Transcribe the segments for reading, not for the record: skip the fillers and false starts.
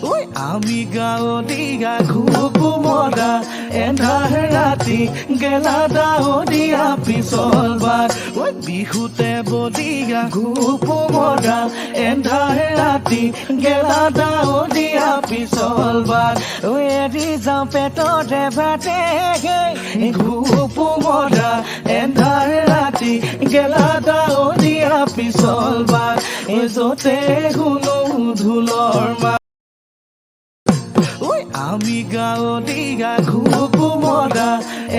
ঐ, আমি গাঁৱলীয়া ঘুকুমৰা, এন্ধাৰ ৰাতি গেলা ডাৱৰীয়া পিছল বাট। ঐ, বিহুতে বলিয়া ঘুকুমৰা, এন্ধাৰ ৰাতি গেলা ডাৱৰীয়া পিছল বাট। ঐ, এৰি যাওঁ পেটৰে ভাতে, ঘুকুমৰা, এন্ধাৰ ৰাতি গেলা ডাৱৰীয়া পিছল বাট। এই য'তে শুনো ঢোলৰ মাত। ঐ, আমি গাঁৱলীয়া ঘুকুমৰা,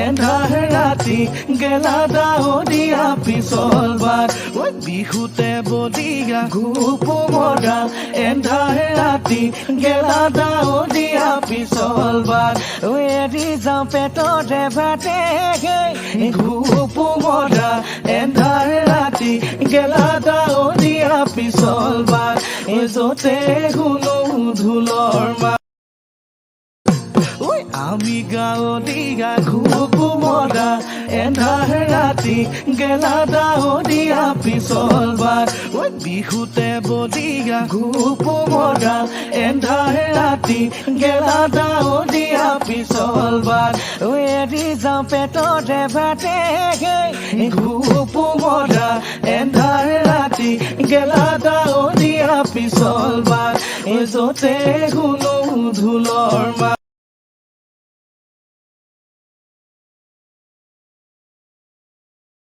এন্ধাৰ ৰাতি গেলা ডাৱৰীয়া পিছল বাট। ঐ, বিহুতে বলিয়া ঘুকুমৰা, এন্ধাৰ ৰাতি গেলা ডাৱৰীয়া পিছল বাট। ঐ, এৰি যাওঁ পেটৰে ভাতে, ঘুকুমৰা, এন্ধাৰ ৰাতি গেলা ডাৱৰীয়া পিছল বাট। এই য'তে শুনো ঢোলৰ মাত। ঐ, আমি গাঁৱলীয়া ঘুকুমৰা, এন্ধাৰ ৰাতি গেলা ডাৱৰীয়া পিছল বাট। ঐ, বিহুতে বলিয়া ঘুকুমৰা, এন্ধাৰ ৰাতি গেলা ডাৱৰীয়া পিছল বাট। ঐ, এৰি যাওঁ পেটৰে ভাতে, ঘুকুমৰা, এন্ধাৰ ৰাতি গেলা ডাৱৰীয়া পিছল বাট। এই য'তে শুনো ঢোলৰ মাত।